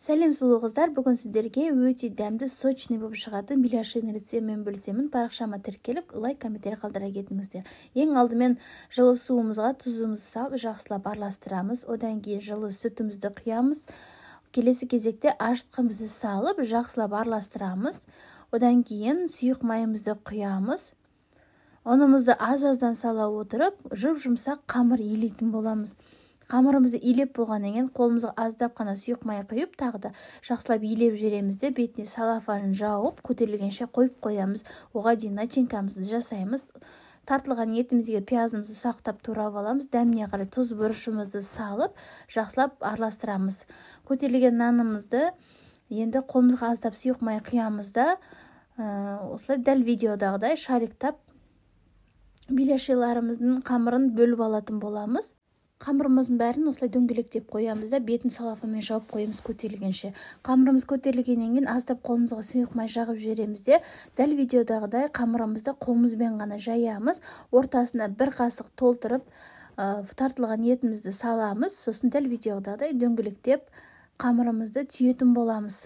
Сәлем, сұлу қыздар! Бүгін сіздерге өте дәмді, сочный болып шығатын беляшидің рецептімен бөлісемін. Парақшама тіркеліп, лайк, комментарий қалдыра кетіңіздер. Ең алдымен жылы суымызға тұзымызды салып, жақсылап араластырамыз. Одан кейін жылы сүтімізді құямыз. Келесі кезекте ашытқымызды салып, жақсылап араластырамыз. Одан кейін сұйық майымызды құямыз. Ұнымызды аз-аздан сала отырып, жұп-жұмсақ қамыр илейтін боламыз. Қамырымызды илеп болғаннан кейін қолымызға аздап қана сұйық май құйып, тағы да жақсылап илеп жібереміз де, бетіне целлофан жауып, көтерілгенше қойып қоямыз. Оған дейін начинкамызды жасаймыз. Тартылған етімізге пиязымызды ұсақтап турап аламыз. Дәміне қарай тұз, бұрышымызды салып, жақсылап араластырамыз. Көтерілген нанымызды енді қолымызға аздап сұйық май құямыз да, осылай дәл видеодағыдай шариктап беляшиларымыздың қамырын бөліп алатын боламыз. Қамырымыздың бәрін осылай дөңгелектеп қоямыз да, бетін целлофанмен жауып қоямыз көтерілгенше. Қамырымыз көтерілгеннен кейін аздап қолымызға сұйық май жағып жібереміз де, дәл видеодағыдай қамырымызды қолымызбен ғана жаямыз. Ортасына бір қасық толтырып тартылған етімізді саламыз. Сосын дәл видеодағыдай дөңгелектеп қамырымызды түйетін боламыз.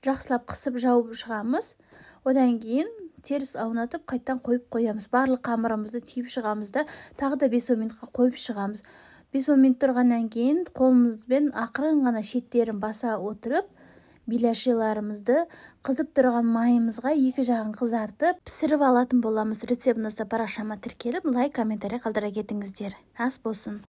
Жақсылап қысып жауып шығамыз. Одан кейін теріс аунатып, қайттан қойып қоямыз. Барлық қамырымызды түйіп шығамыз да, тағы да 5-10 минутқа қойып шығамыз. 5-10 минут тұрғаннан кейін қолымызбен ақырын ғана шеттерін баса отырып, беляшиларымызды қызып тұрған майымызға екі жағын қызартып, пісіріп алатын боламыз. Рецепт ұнаса, парақшама тіркеліп, лайк, комментарий қалдыра кетіңіздер. Ас болсын!